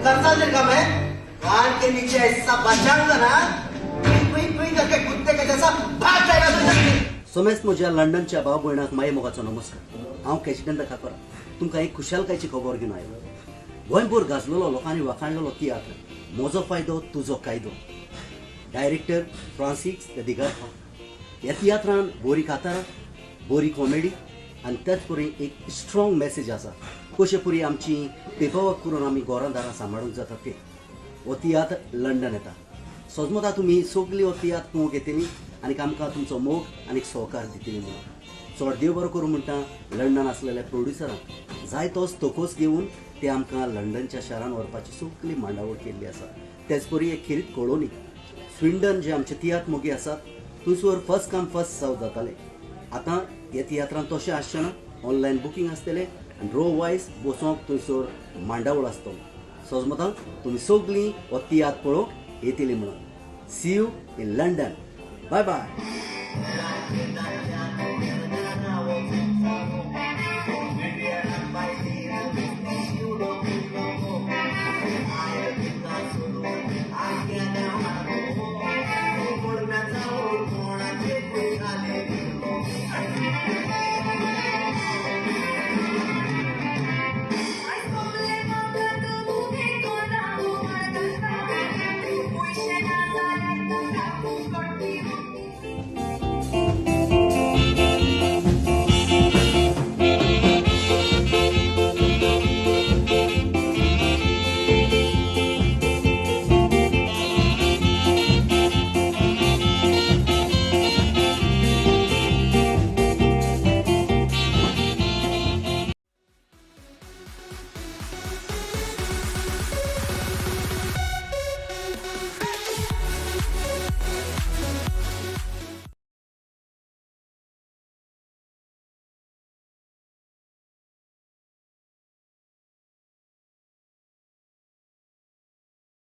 करता तेरे का मैं कान के नीचे ऐसा बजाऊंगा ना, पिंग पिंग करके कुत्ते के जैसा भाग जाएगा तू इधर से। समेस्त म्हज्या लंडनच्या भाव भयणाक माये मोगाचो नमस्कार. हांव कॅशिकंद काकोरा तुमकां एक खुशालकायची खबर घेवन आयलो. गोंयभर गाजलेलो, लोकांनी वाखाणलेलो तियात्र म्हजो फायदो तुजो कायदो, डायरेक्टर फ्रांसिक्स the दिगारफा. ह्या तियात्रान बरी कातारां, बरी कॉमेडी आनी त्याच परी एक स्ट्रॉंग मॅसेज आसा, कशे परी आमची पेपरवर्क करून आमी घरां दारां सांबाळूंक जाता ते. हो तियात्र लंडन येता. सोजमता तुमी सगळीं हो तियात्र पळोवंक येतली आनी आमकां तुमचो मोग आनी सहकार दितली म्हणून. चड देव बरो करूं म्हणटा लंडन आसलेल्या प्रोड्युसरांक, जाय तोच तोकोस घेवन ते आमकां लंडनच्या शारान व्हरपाची सगळी मांडावळ केल्ली आसा. तेच परी एक खेरीत कळोवणी, स्विंडन जे आमचे तियात्र मोगी आसात थंयसर फर्स्ट कम फर्स्ट सर्व जाताले. आतां ह्या तियात्रान तशें आसचें ना. ऑनलायन बुकींग आसतलें आनी रो वायज बसोंक थंयसर मांडावळ आसतलो. सोजमता तुमी सगळीं हो तियात्र पळोवंक येतली म्हणून. See you in London. Bye bye.